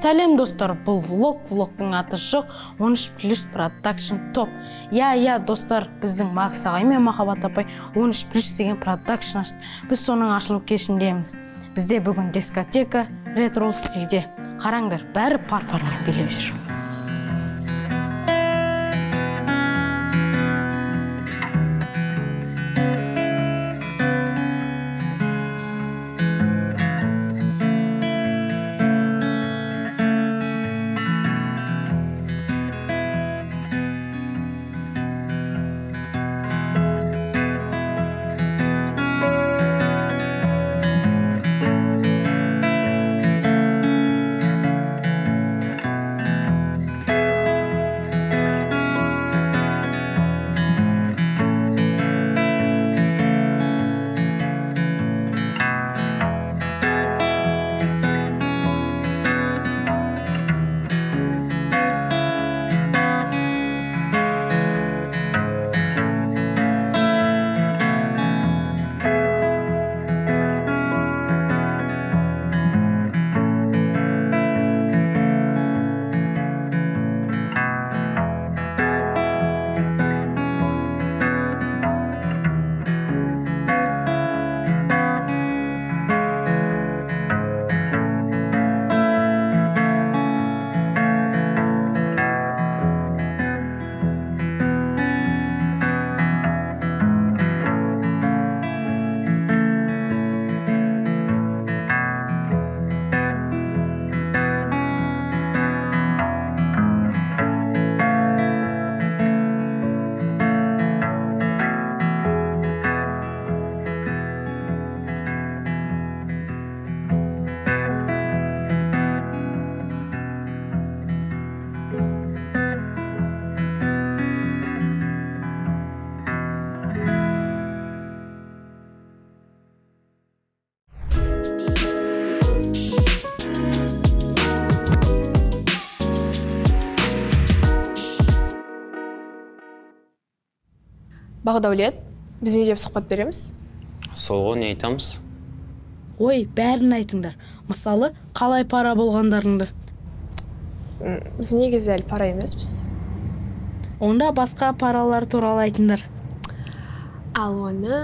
Сәлем достар, бұл влог, влогтың аты жоқ, 13 плюс продакшн топ. Иә, достар, біздің Макс ағай мен Махаббат апай 13 плюс деген продакшн ашты. Біз соның ашылу кешіндеміз. Бізде бүгін дискотека ретро стильде. Қараңдар, бәрі пар-пармен билеп жүр. Бағдәулет, біз не деп сұхбат береміз? Сол ғой, не айтамыз? Ой, бәрін айтыңдар. Мысалы, қалай пара болғандарыңды. Біз негізі әлі пара емеспіз. Онда басқа паралар туралы айтыңдар. Ал оны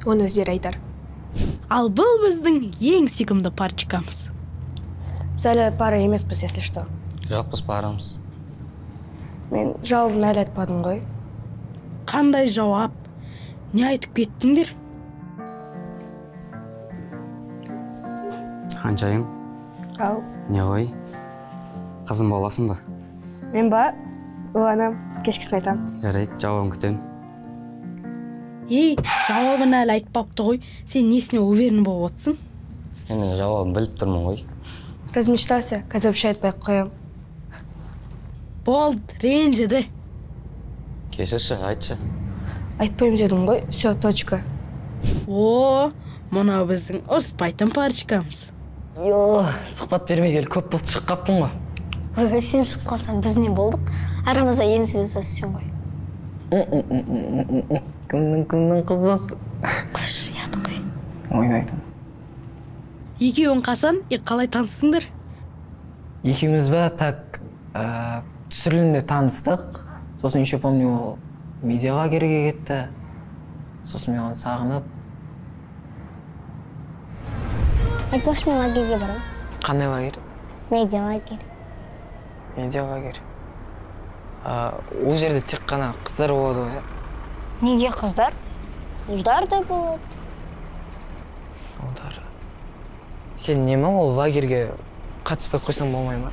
өздері айтар. Ал бұл біздің ең сүйкімді парчикамыз. Біз әлі пара емеспіз, если что. Жоқ, біз парамыз. Мен жауабын әлі айтпадым ғой. Қандай жауап? Не айтып кеттіңдер? Ханшайым. Ау. Не ғой? Қызым боласың ба? Мен ба? Ойланам, кешкісін айтам. Жарайды, жауабын күтемін. Ей, жауабын әлі айтпапты ғой. Сен несіне уверен болып отырсың? Мен жауабын біліп тұрмын ғой. Размечтался, қазір вообще айтпай қоям. Болды, ренжіді. Кешірші, айтшы. Айтпаймын дедім ғой, все, точка. О, мынау біздің ұрыспайтын парочкамыз. Йо, сұхбат бермегелі көп болды, шығып қаптың ғой. Ойбай, сен шығып қалсаң, біз не болдық? Арамызда ең звездасы сен ғой. Кімнің қызасы? Қойшы, ұят қой. Ойнайтын. Екеуің қашан, қалай таныстыңдар? Екеуміз ба, так, түсірілімде таныстық. Сосын еще помню, ол медиа лагерге кетті. Сосын мен оны сағынып. Айтпақшы, мен лагерге барамын. Қандай лагерь? Медиа лагерь. Медиа лагерь. Ол жерде тек қана қыздар болады ғой, иә? Неге қыздар? Ұлдар да болады. Ұлдар. Сен не ма ол лагерге қатыспай қойсаң болмай ма?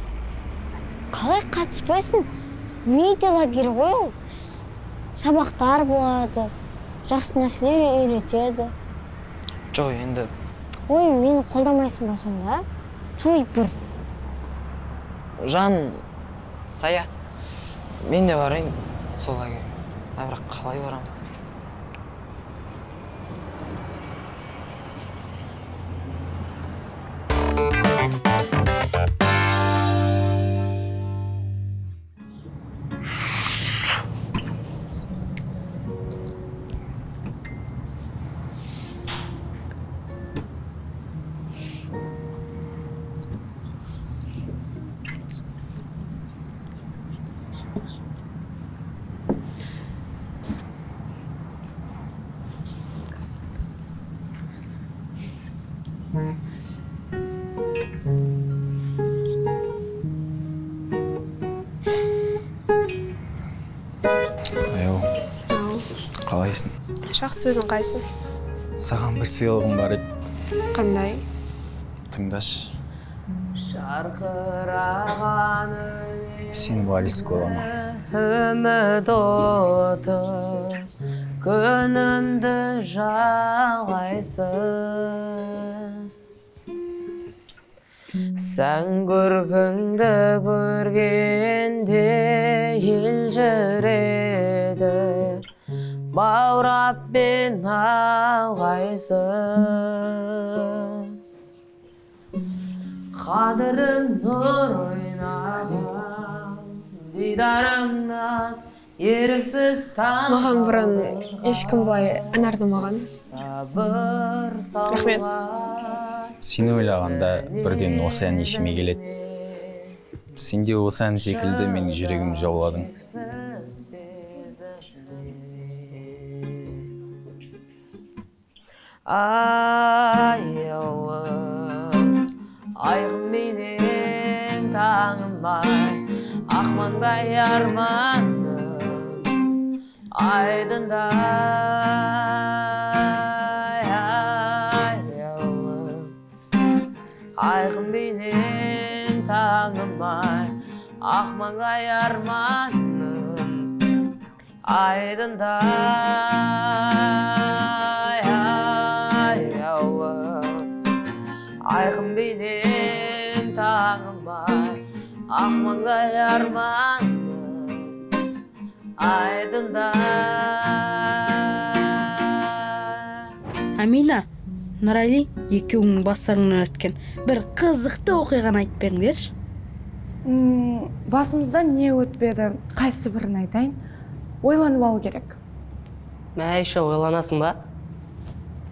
Қалай қатыспайсың? Медиа лагерь ғой ол. Сабақтар болады, жақсы нәрселер үйретеді. Жоқ, енді. Ой, мені қолдамайсың ба сонда? Туй бір. Жан, Сая, мен де барайын сол лагерьге. А бірақ қалай барамын? Аяу, қалайсың? Жақсы, өзің қалайсың? Саған бір сыйлығым бар еді. Қандай? Тыңдашы. Сен вальс бола ма? Үміт оты күнімді жалғайсың. Сән көркіңді көргенде елжіреді, баурап мен алғайсың. Қадірім нұр ойнаған дидарыңнан еріксіз таң. Маған бұрын ешкім бұлай ән арнамаған. Рахмет. Сені ойлағанда бірден осы ән есіме келеді. Сен де осы ән секілді менің жүрегімді жауладың. Аяулым, айқын менен таңым ай, ақ маңдай арманым айдындай. Аяулым, айқын менен таңым ай, ақ маңдай арманым айдындай. Айқын бейнең таңым ай, ақ маңдай арманым айдындай. Амина, Нұрали, екеуіңнің бастарыңнан өткен бір қызықты оқиғаны айтып беріңдерші. Басымыздан не өтпеді, қайсы бірін айтайын? Ойланып алу керек. Мәйша, ойланасың ба?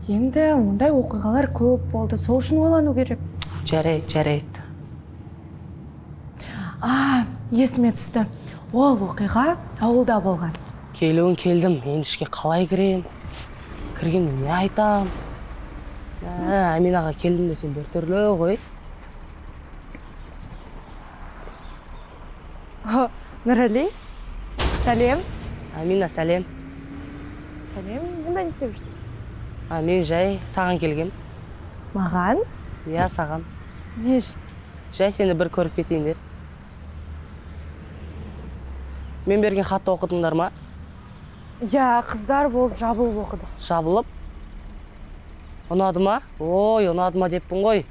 Енді ондай оқиғалар көп болды, сол үшін ойлану керек. Жарайды, жарайды. А, есіме түсті. Ол оқиға ауылда болған. Келуін келдім, енді ішке қалай кірем? Кіргенде не айтам? Аминаға келдім десем біртүрлі ғой. Нұрали, сәлем. Амина, сәлем. Сәлем, мұнда не істеп жүрсің? Мен жай саған келгем. Маған? Иә, саған. Не үшін? Жай сені бір көріп кетейін деп. Мен берген хатты оқыдыңдар ма? Иә, қыздар болып жабылып оқыдық. Жабылып? Ұнады ма? Ой, ұнады ма деппін ғой.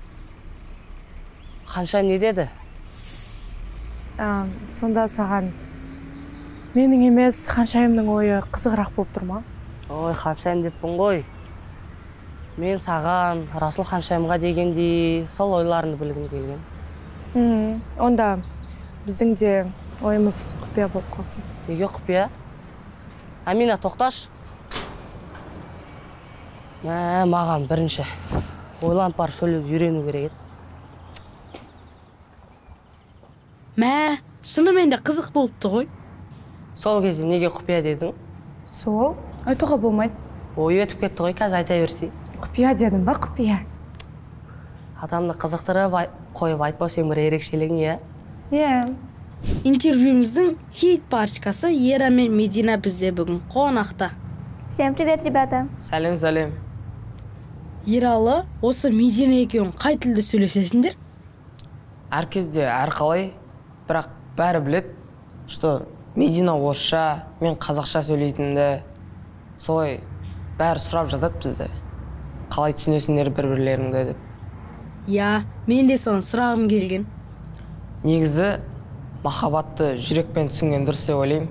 Ханшайым не деді? Сонда саған менің емес, Ханшайымның ойы қызығырақ болып тұр ма? Ой, Ханшайым деппін ғой. Мен саған, Расул Ханшайымға дегендей, сол ойларыңды білгім келген. Онда біздің де ойымыз құпия болып қалсын. Неге құпия? Амина, тоқташ. Маған бірінші ойланып барып сөйлеуді үйрену керек еді. Мә, шынымен де қызық болыпты ғой. Сол кезде неге құпия дедің? Сол, айтуға болмайды. Ой, өтіп кетті ғой, қазір айта берсей. Құпия дедім ба, құпия. Адамды қызықтырып қойып айтпау сенің бір ерекшелігің, иә? Иә. Интервьюіміздің хит парочкасы Ера мен Медина бізде бүгін қонақта. Всем привет, ребята. Сәлем, сәлем. Ералы, осы Медина екеуің қай тілде сөйлесесіңдер? Әр кезде әрқалай, бірақ бәрі біледі, что Медина орысша, мен қазақша сөйлейтінімді. Солай бәрі сұрап жатады бізді. Қалай түсінесіңдер бір-бірлеріңді деп. Иә, мен де соны сұрағым келген. Негізі махаббатты жүрекпен түсінген дұрыс деп ойлаймын.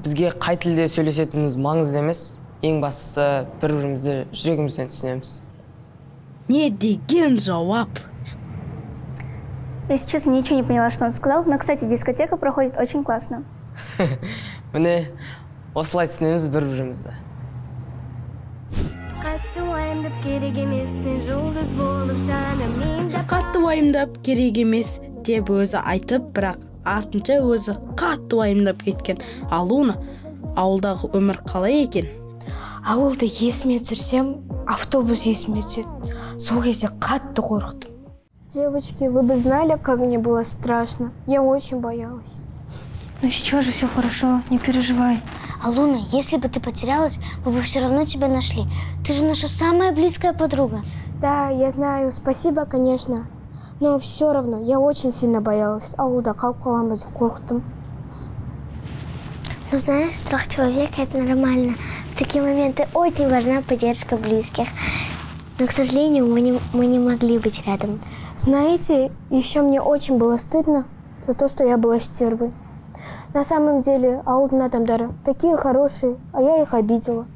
Бізге қай тілде сөйлесетініміз маңызды емес, ең бастысы бір-бірімізді жүрегімізден түсінеміз. Не деген жауап? Если честно, ничего не поняла, что он сказал, но, кстати, дискотека проходит очень классно. Міне, осылай түсінеміз бір-бірімізді. Қатты уайымдап керек емес, мен жұлдыз болып жаным. Қатты уайымдап керек емес деп өзі айтып, бірақ артынша өзі қатты уайымдап кеткен. Алуна, ауылдағы өмір қалай екен? Ауылды есіме түсірсем, автобус есіме түседі. Сол кезде қатты қорықтым. Девочки, вы бы знали, как мне было страшно. Я очень боялась. Но сейчас же все хорошо, не переживай. Алуна, если бы ты потерялась, мы бы все равно тебя нашли. Ты же наша самая близкая подруга. Да, я знаю, спасибо, конечно. Но все равно я очень сильно боялась. Ауылда қалып қаламын деп қорықтым. Ну, знаешь, страх человека – это нормально. В такие моменты очень важна поддержка близких. Но, к сожалению, мы не могли быть рядом. Знаете, еще мне очень было стыдно за то, что я была стервой. На самом деле, ауылдың адамдары такие хорошие, а я их обидела.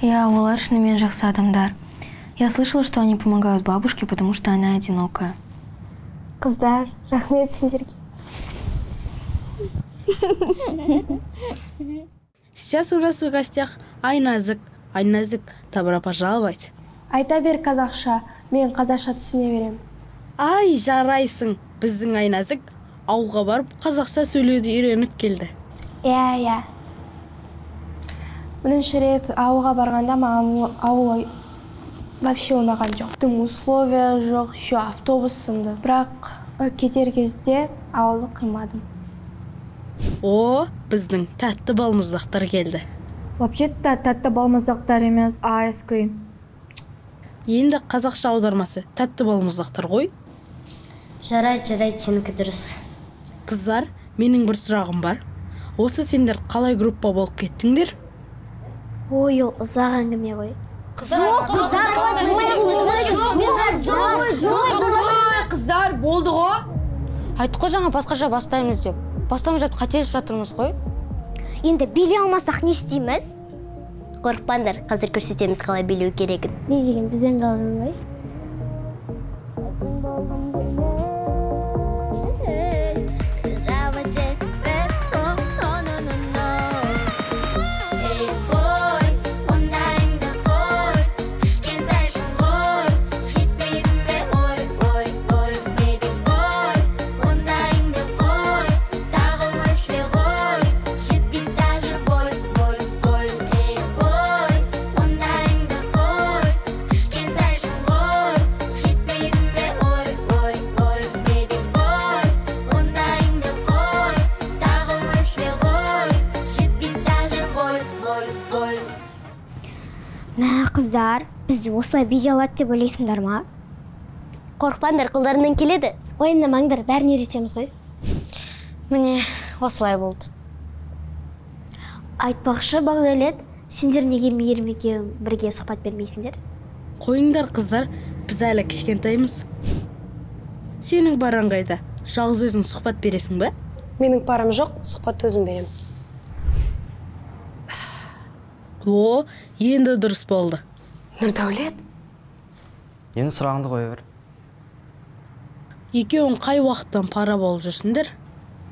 Иә, олар шынымен жақсы адамдар. Я слышала, что они помогают бабушке, потому что она одинокая. Қыздар, рахмет сендерге. Сейчас у нас в гостях Айназик. Айназик, добро пожаловать. Айта бер қазақша, мен қазақша түсіне берем. Ай, жарайсың. Біздің Айназик ауылға барып қазақша сөйлеуді үйреніп келді. Иә, иә. Бірінші рет ауылға барғанда маған ауыл вообще ұнаған жоқ. Тым условия жоқ, еще автобус сынды. Бірақ кетер кезде ауылды қимадым. О, біздің тәтті балмұздақтар келді. Вообще-то тәтті балмұздақтар емес, ice cream. Енді қазақша аудармасы тәтті балмұздақтар ғой. Жарайды, жарайды, сенікі дұрыс. Қыздар, менің бір сұрағым бар. Осы сендер қалай группа болып кеттіңдер? Ой, ол ұзақ әңгіме ғой. Қыздар, болды ғой. Айттық қой жаңа басқаша бастаймыз деп. Бастамай жатып қателесіп жатырмыз ғой. Енді билей алмасақ не істейміз? Қорықпаңдар, қазір көрсетеміз қалай билеу керегін. Би деген бізден қалған ғой. Қыздар, бізді осылай билей алады деп ойлайсыңдар ма? Қорықпаңдар, қолдарынан келеді. Уайымдамаңдар, бәрін үйретеміз ғой. Міне, осылай болды. Айтпақшы, Бағдәулет, сендер неге Мейірім екеуің бірге сұхбат бермейсіңдер? Қойыңдар, қыздар, біз әлі кішкентаймыз. Сенің параң қайда? Жалғыз өзің сұхбат бересің бе? Менің парам жоқ, сұхбатты өзім берем. О, енді дұрыс болды. Нұрдәулет? Енді сұрағыңды қоя бер. Екеуің қай уақыттан пара болып жүрсіңдер?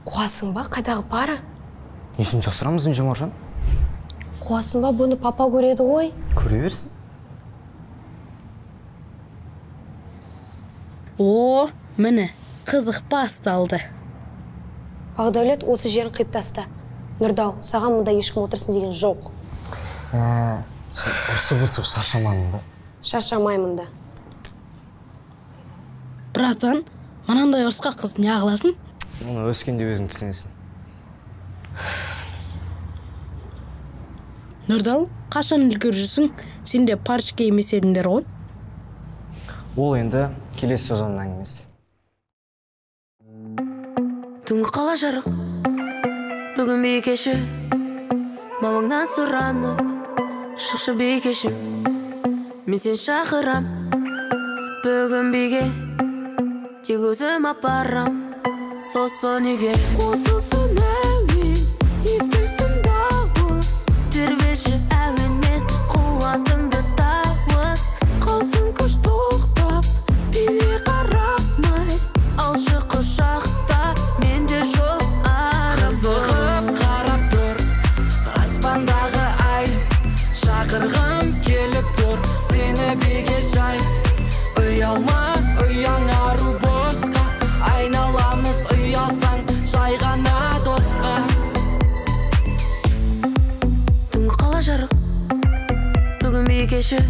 Қуасың ба, қайдағы пара? Не үшін жасырамыз, Інжу Маржан? Қуасың ба, бұны папа көреді ғой. Көре берсін. О, міне, қызық басталды. Бағдәулет, осы жерін қиып таста. Нұрдау, саған мұнда ешкім отырсын деген жоқ. Сен ұрсып-ұрсып шаршамадың ба? Шаршамаймын да. Братан, мынандай ұрысқа қыз не қыласың? Оны өскенде өзің түсінесің. Нұрдау, қашан үлгеріп жүрсің? Сен де парочка емес едіңдер ғой. Ол енді келесі сезонның әңгімесі. Түнгі қала жарық, бүгін би кеші. Мамаңнан сұранып, шықшы би кешім. Мен сені шақырам, бүгін биге. Тек өзім апарам, сосын үйге. Қосылсын әуен, естілсін дауыс. Тербеші әуенмен қуатыңды тауыс. Қалсын күш тоқтап, биле қарамай. Алшы құшақта, менде жоқ ай. Қызығып қарап тұр, аспандағы ай. Шақырғым келіп тұр, сені биге жай. Ұялма, ұяң ару босқа. Айналамыз ұялсаң, жай ғана досқа. Түнгі қала жарық, бүгін би кеші.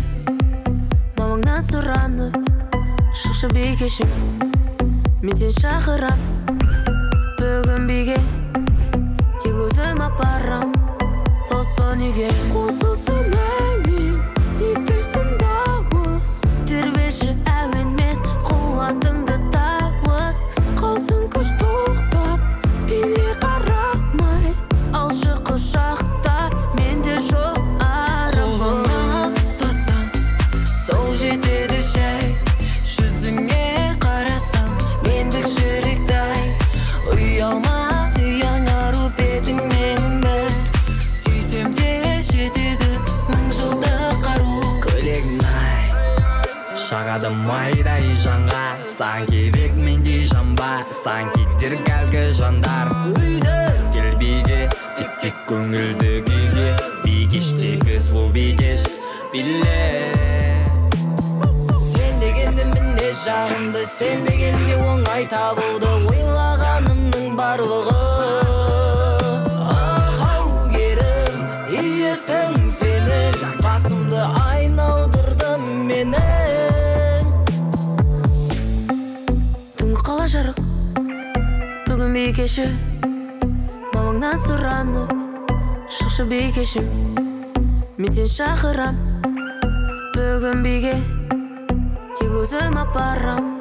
Мамаңнан Мамаңнан сұранып, шықшы бикешім, мен сені шақырам. Бүгін биге тек өзім апарам. Сосын үйге қосылсын әуен, естілсін дауыс. Тербеші әуенмен қуатыңды тауыс. Қалсын күш тоқтап, биле қарамай. Алшы құшақта, менде жоқ арам. Қолыңнан ұстасам, сол жетеді жай. Жүзіңе қарасам, мендік жүректай. Ұялма, ұяң ару бетіңнен бір. Сүйсем де жетеді мың жылдық қару. Көйлегің ай, жағады майдай жанға. Саған керек мендей жан ба, саған кедергі әлгі жандар. Үйді кел биге, тек-тек көңілді күйге. Бикештегі сұлу бикеш, биле. Сен дегенде міне жағымды, сенбегенде оңай табылды. Ойлағанымның барлығы. Ах, әугерім, иесің сенің. Басымды айналдырдым менің. Түнгі қала жарық, бүгін бикеші. Мамаңнан сұранып, шықшы бикешім, мен сені шақырам. Бүгін биге тек өзім апарам.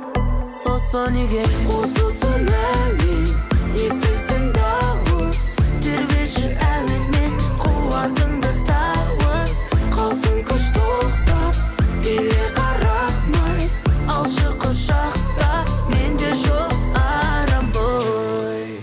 Сосын үйге қосылсын әуен, естілсін дауыс. Тербеші әуенмен қуатыңды тауыс. Қалсын күш тоқтап, биле қарамай. Алшы құшақта, менде жоқ арам бой.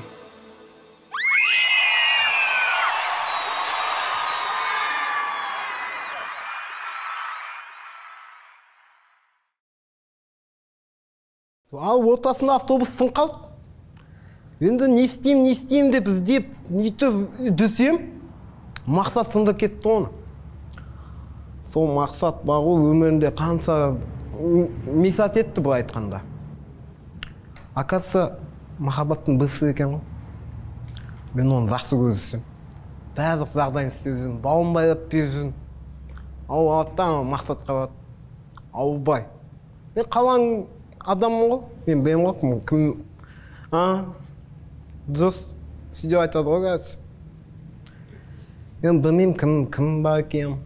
Ал ортасында автобус сынып қалды. Енді не істеймін, не істеймін деп іздеп, үйтіп дүсем, Мақсат сындырып кетті оны. Сол Мақсат бар ғой, өмірімде қанша мисат етті былай айтқанда. Оказывается, махаббаттың бывший екен ғой. Мен оны жақсы көрсем. Барлық жағдайын істеп жүрмін, бауын байлап беріп жүрмін. Ал алады да Мақсатқа барады. Ауылбай. Мен қаланың адаммын ғой, мен білемін ғой кім, кім. А, дұрыс, сөйтіп айтады ғой қазір. Енді білмеймін кім, кім бар екен.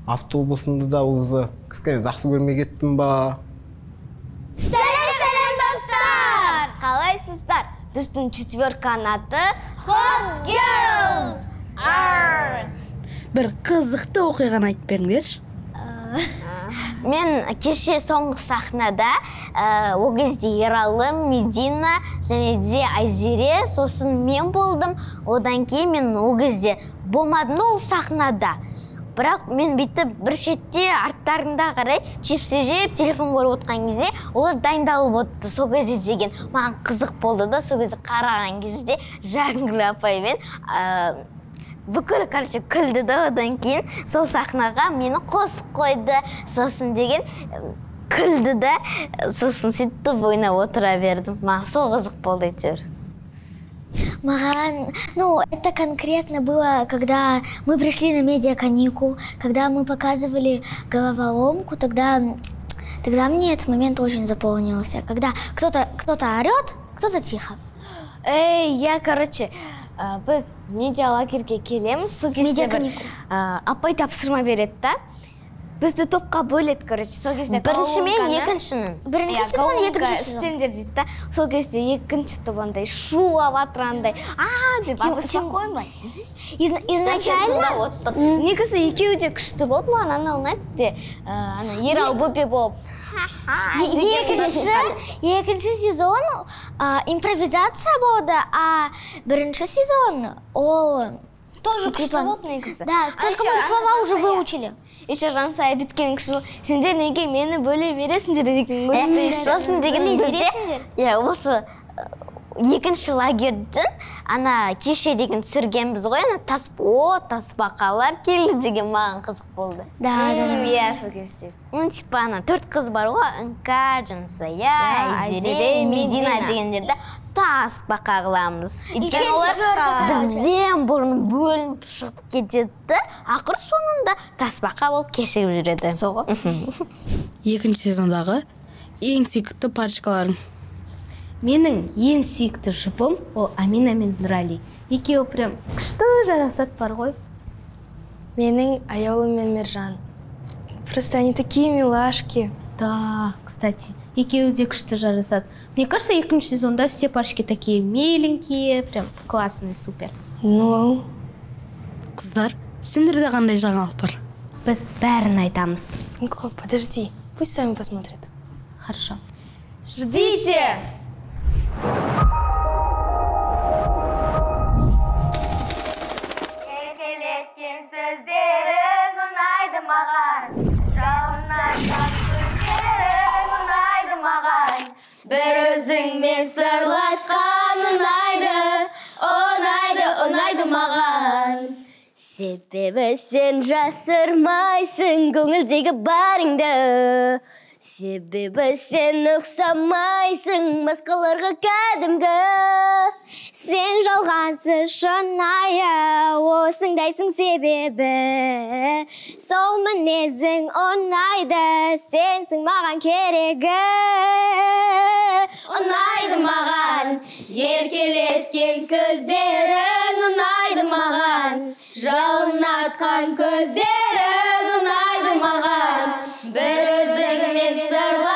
Автобусымды да өзі кішкене жақсы көрмей кеттім ба. Сәлем, сәлем, достар! Қалайсыздар? Біздің четверканың аты Hot Girls! Арр! Бір қызықты оқиғаны айтып беріңдерші. Мен кеше соңғы сахнада, ол кезде Ералы, Медина және де Айзере, сосын мен болдым. Одан кейін мен ол кезде болмадым ол сахнада. Бірақ мен бүйтіп бір шетте арттарында қарай чипсы жеп, телефон көріп отқан кезде олар дайындалып отты. Сол кезде деген маған қызық болды да, сол кезде қараған кезде Жангүл апаймен бүкіл, короче, күлді да, одан кейін сол сахнаға мені қосып қойды. Сосын деген күлді да, сосын сөйтіп ойнап отыра бердім. Маған сол қызық болды әйтеуір. Маған, ну, это конкретно было, когда мы пришли на медиаканикул, когда мы показывали головоломку, тогда мне этот момент очень запомнился, когда кто-то орет, кто-то тихо. Эй, я, короче, біз медиалагерге келеміз, сол кезде бір апай тапсырма береді да, бізді топқа бөледі, короче, сол кезде бірінші мен екіншінің. Бірінші сезон, екінші сезон. Істеңдер дейді да, сол кезде екінші топ андай шулап жатыр андай, а деп Тим изначально негізі екеуі де күшті болды, маған ана ұнайды де, ана Ерал бөпе болып. Екінші сезон импровизация болды, а бірінші сезон ол тоже күшті болды негізі. Да, только мы слова уже выучили. Еще Жансая біткен күшті болды. Сендер неге мені бөле бересіңдер деген көрді. Сосын деген бізде, иә, осы Екінші лагерьдің ана кеше деген түсіргенбіз ғой, ана тасбақалар келді деген маған қызық болды. Да. Иә, сол кезде. Ну, типа ана 4 қыз бар ғой, Іңкәр, Жансая, Айзере, Медина дегендерді тасбақа қыламыз. Өйткені олар бізден бұрын бөлініп шығып кетеді, ақыр соңында тасбақа болып кешігіп жүреді. Сол ғой. Екінші сезондағы ең сүйікті парочкаларым. Менің ең сүйікті жұбым ол Амина мен Нұрали. Екеуі прям күшті жарасады бар ғой. Менің Аяулым мен Мержан. Просто они такие милашки. Да, кстати, екеуі де күшті жарасады. Мне кажется, екінші сезонда все парочки такие миленькие, прям классные, супер. Ну, Қыздар, сендерде қандай жаңалық бар? Біз бәрін айтамыз. Ну-ка, подожди, пусть сами посмотрят. Хорошо. Ждите! Еркелеткен сөздерің ұнайды маған, жалынатқан көздерің ұнайды маған, бір өзіңмен сырласқан ұнайды, ұнайды, ұнайды маған. Себебі сен жасырмайсың көңілдегі барыңды. Себебі сен ұқсамайсың басқаларға кәдімгі. Сен жалғансыз шынайы, осындайсың себебі. Сол мінезің ұнайды, сенсің маған керегі. Ұнайды маған, еркелеткен сөздерің ұнайды маған, жалынатқан көздерің ұнайды маған, бір өзіңмен сырласқан